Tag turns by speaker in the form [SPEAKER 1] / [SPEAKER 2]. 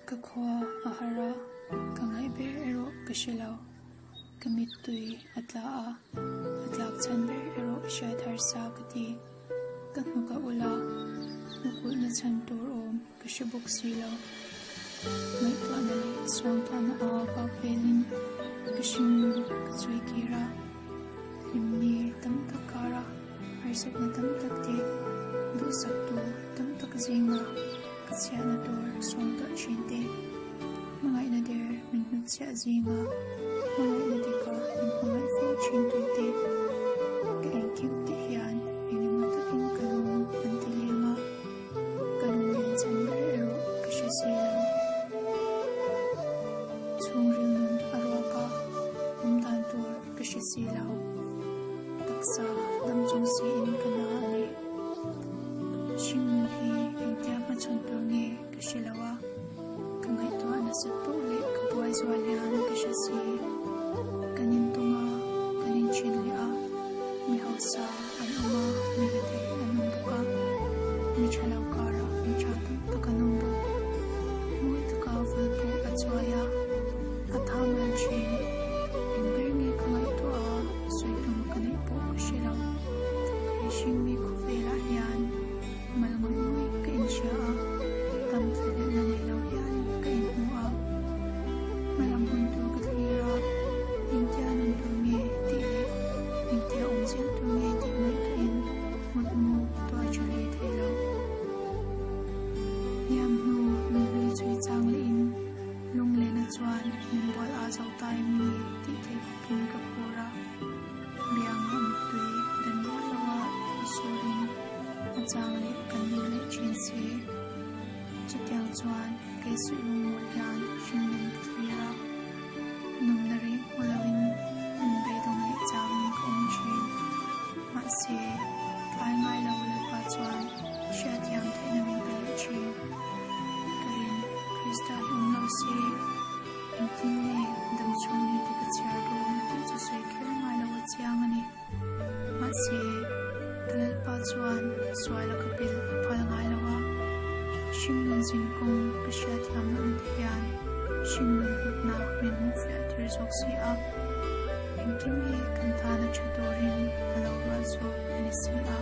[SPEAKER 1] Ka khua a har a, ka ngaih ber erawh ka hre lo. Ka mittui a tla a, a tlak chhan ber erawh hriat harsa ka ti. Ka hnuk a ulh a, hnukulhna chhan tur awm ka hre bawk si lo. Ngaihtuahna leh suangtuahna a vak velin ka hringnun ka chhui kir a, hlimni tam tak kara harsatna tam tak te duhsaktu tam tak zinga ka chhiahna tur suangtuah thin te, hmangaihna der min hnutchhiah zinga hmangaihna dika min hmangaih fo thin tu te ka engkim tih hian engemaw takin ka lung an ti leng a. Ka lunglen chhan ber erawh ka hre si lo. Chhungril nun a ruak a, awm dan tur ka hre si lo. Taksa dam chung siin ka na a ni. Hringnun hi engtia hmachhawn tur nge ka hre lo a, ka ngaihtuah nasat poh leh ka buai zual hian ka hre si. Kan intawng a, kan inthin leh a, mi hausa an awm a, mi rethei an awm bawk a, mi tha lo karah mi tha tam tak an awm bawk. Mawi taka vul pawh a chuai a, a tha mal thin. Eng ber nge ka ngaihtuah a, sawi tum ka neih pawh ka hre lo. He hringmi khawvelah hian mal ngawih ngawih ka inhria a, tam thlahlelhna nei lo hialin ka inhmu a. Hmalam hun tur ka thlir a, engtia nun tur nge tih leh engtia awm zel tur nge tih ngaihtuahin mutmu ka tuai tha hle thei lo. Hniam hnu min hlui chhui chang lehin lunglena chuan min bual a zo ta em ni tih theih khawpin ka phur a. Biangah mittui dan rual loa tui surin a chang leh kan nui leh thin si. Chutiang chuan kei suih lungmawl hian hringnun ka thlir a, nawmna reng hmu loin nun beidawng leh changin ka awm thin. Mahse, tlai ngai lo Lalpa chuan hriatthiam theihna min pe leh thin. Ka rin, Krista hi awm lo se, engtin nge damchhung ni te ka chhiar dawn tih chu sawi kher ngai lo a chiang a ni. Mahse, ka Lalpa chuan sual a ka pel a phal ngai lo a, hringnun zin kawng ka hriatthiam lohna te hian hringnun hlutna min hmuh fiah tir zawk si a, engkim hi kan tana tha turin a lo rual zawk a ni si a.